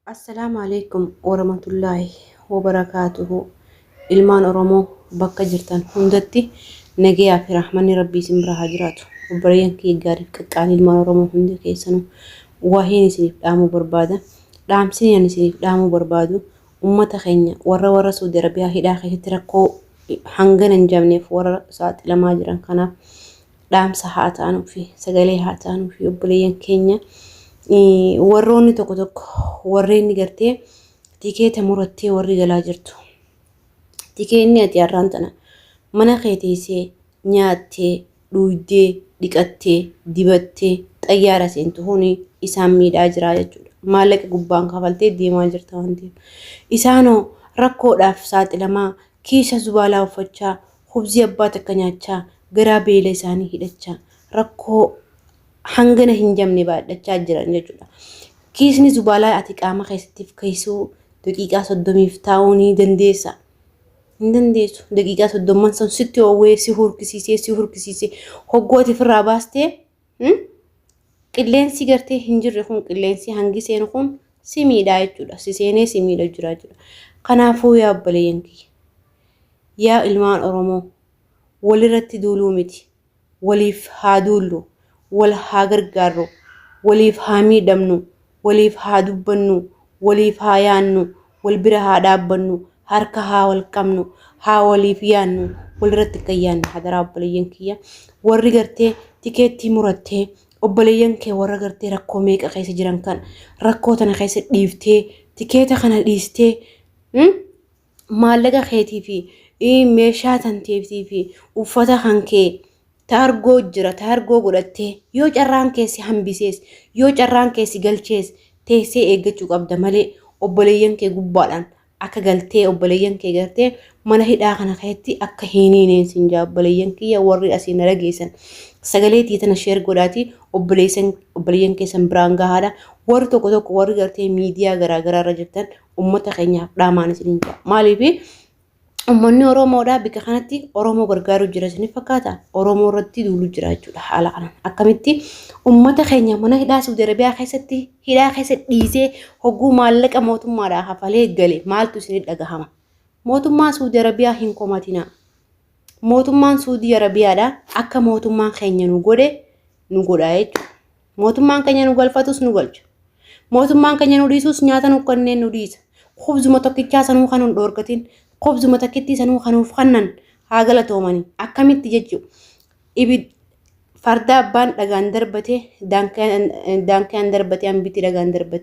Assalaamu Aleeykum Warahmatullaahi Wabarakaatuhu. Ilmaan Oromoo bakka jirtan hundatti nagayaa fi rahmanni Rabbii isin bira haa jiraatu. Obboleeyyan kiyya gaariif qaqqaalii ilmaan Oromoo hundi keessanuu wahiin isiniif dhaamuu barbaada. Dhaamsini ani isiniif dhaamuu barbaadu ummata keenya warra warra Saudi Arabiyaa hidhaa keessatti rakkoo hangana hin jabneef warra saaxilamaa jiran kanaaf dhaamsa haa ta'anuufi sagalee haa ta'anuufi obboleeyyan keenya warroonni tokko tokko warreen gartee tikeeta murattee warri galaa jirtu. Tikeenni ati har'aan tana mana kee teessee nyaattee dhuydee dhiqattee dibattee xayyaara seentu kuni isaan miidhaa jira jechuudha. Maallaqa gubbaan kafaltee deemaa jirta waan ta'eef. Isaanoo rakkoodhaaf saaxilamaa kiisha zubaalaa uffachaa hubzii abbaa takka nyaachaa garaa beela isaanii hidhachaa rakkoo hangana hin jamne baadhachaa jiran jechuudha. Kiisni zubaalaa ati qaama keessattiif keessuu daqiiqaa 30f taa'uu ni dandeessa. Hin dandeessu. Daqiiqaa 30n san sitti oowwee si hurkisiisee si hurkisiisee hogguu ati ofirraa baastee qilleensi gartee hin jirre kun qilleensi hangi seenu kun si miidhaa jechuudha. Si seenee si miidha jira jechuudha. Kanaafuu yaa obboleeyyan kiyya yaa ilmaan Oromoo walirratti duuluu miti. Waliif haa duullu. Wal haa gargaarru. Waliif haa miidhamnu. Waliif haa dubbannu. Waliif haa yaannu. Wal bira haa dhaabbannu. Harka haa wal qabnu. Haa waliif yaannu. Walirratti akka hin yaanne hadaraa obboleeyyan kiyya. Warri gartee tikeettii murattee obboleeyyan kee warra gartee rakkoo meeqa keessa jiran kan rakkoo tana keessa dhiiftee tikeeta kana dhiistee maallaqa keetii fi meeshaa tanteetii fi uffata kan kee taargoo jira taargoo godhattee yoo carraan kee si hambisees yoo carraan kee si galchees teessee eeggachuu qabda malee obboleeyyan kee gubbaadhaan akka galtee obboleeyyan kee gartee mana hidhaa kana keessatti akka hin hiineen sin jaa obboleeyyan kiyya warri asii na dhageessan sagalee tiyya tana sheer godhaatii obboleessan obboleeyyan keessan biraan gahaadha warri tokko tokko warri gartee miidiyaa garaa garaa irra jirtan ummata keenyaaf dhaamaan isiniin jaa maaliif Uummanni Oromoodhaa bika kanatti Oromoo gargaaruu jira isin fakkaata. Oromoo irratti duuluu jira jechuudha haala kanaan. Akkamitti uummata keenya mana hidhaa Saudi Arabiyaa keessatti hidhaa keessa dhiisee hogguu maallaqa mootummaadhaa kafalee gale maaltu isin dhagahama? Mootummaa Saudi Arabiyaa hin komatinaa. Mootummaan Saudi Arabiyaadhaa akka mootummaan keenya nu godhe nu godha jechuudha. Mootummaan keenya nu galfatus nu galcha. Mootummaan keenya nu dhiisus nyaata nu kenneen nu dhiisa. Kubzuma tokkichaa sanuu kan hin dhoorgatin, kubzuma takkittii sanuu kan nuuf kennan haa galatoomani. Akkamitti jechuudha. Ibid farda abbaan dhagaan darbate, daankiyaan darbate, hambiti dhagaan darbate.